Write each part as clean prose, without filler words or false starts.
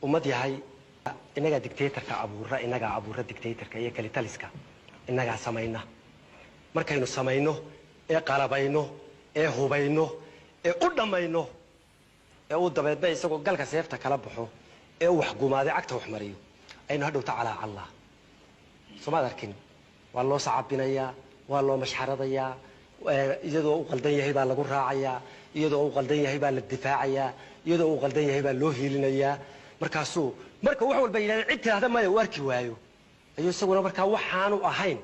Ummad yahay, innagaa dictatorka abuura, innagaa abuura dictatorka iyo kalitaliska, innagaa samayna. Markaynu samayno ee qalabayno ee hubayno ee u dhammayno ee uu dabeedna isagoo galka seefta kala baxo ee uu wax gumaaday cagta wax mariyo, aynu hadhowta calaacallaa. Soomaad arkin? Waa loo sacabinayaa, waa loo mashxaradayaa, iyadoo uu qaldan yahay baa lagu raacayaa, iyadoo uu qaldan yahay baa la difaacayaa, iyadoo uu qaldan yahay baa loo hiilinayaa. Markaasuu marka wax walba yidhahda, cid tidhahda maya uu arki waayo, ayuu isaguna markaa waxaanu ahayn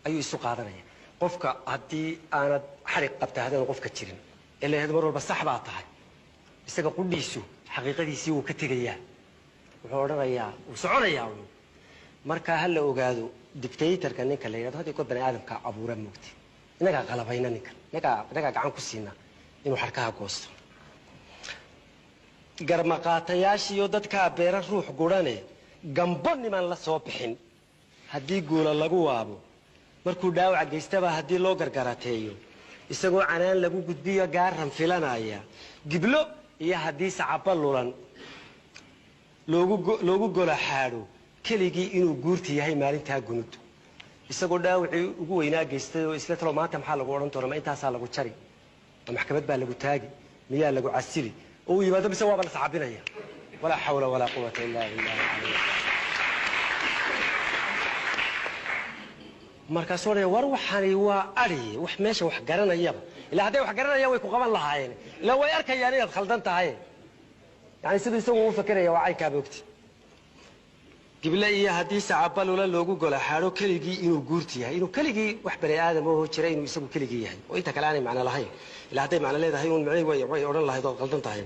ayuu isu qaadanaya. Qofka haddii aanad xarig qabta, haddaanu qofka jirin ee la yidhahdo mar walba sax baa tahay, isaga qudhiisu xaqiiqadiisii wuu ka tegayaa, wuxuu odhanayaa wuu soconayaa uun. Marka ha la ogaado dictatorka ninka la yidhahdo hadii goor bani aadamka abuura moogti, innagaa qalabayna ninkan, innagaa gacan ku siina inuu xarkaha goosto. Garmaqaatayaashiiyo dadkaa beera ruux gurane gambo niman la soo bixin haddii guula lagu waabo, markuu dhaawaca geystaba haddii loo gargarateeyo, isagoo canaan lagu gudbiyo gaaran filanaya, giblo iyo haddii sacaba lulan loogu gola xaadho, keligii inuu guurti yahay maalintaa gunud, isagoo dhaawacii ugu weynaa geystay oo isla talo maanta maxaa lagu odhan doona, ma intaasaa lagu jari, ma maxkamad baa lagu taagi, miyaa lagu casili, oo uu yimaado mise waaba la sacabinaya. Walaa xawla walaa quwata illaa billah. Markaasuu odhanaya, war waxani waa adhi, wax meesha wax garanayaba. Ilaa hadday wax garanayaan way ku qaban lahaayeen, ilaa way arkayaan inaad khaldan tahay. Yani siduu isagu u fakeraya waa caynkaa moogti. Gible iyo haddii sacabalula loogu gola xaadho, keligii inuu guurti yahay, inuu keligii wax bani aadam oo jira, inuu isagu keligii yahay oo inta kale aanay macno lahayn. Ilaa hadday macno leedahay uun micnihi way odhan lahayd ood qaldan tahay.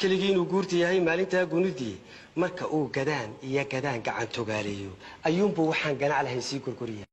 Keligii inuu guurti yahay maalintaa gunudii, marka uu gadaan iyo gadaan gacan togaaleeyo, ayuunbuu waxaan ganac lahayn sii gorgoriya.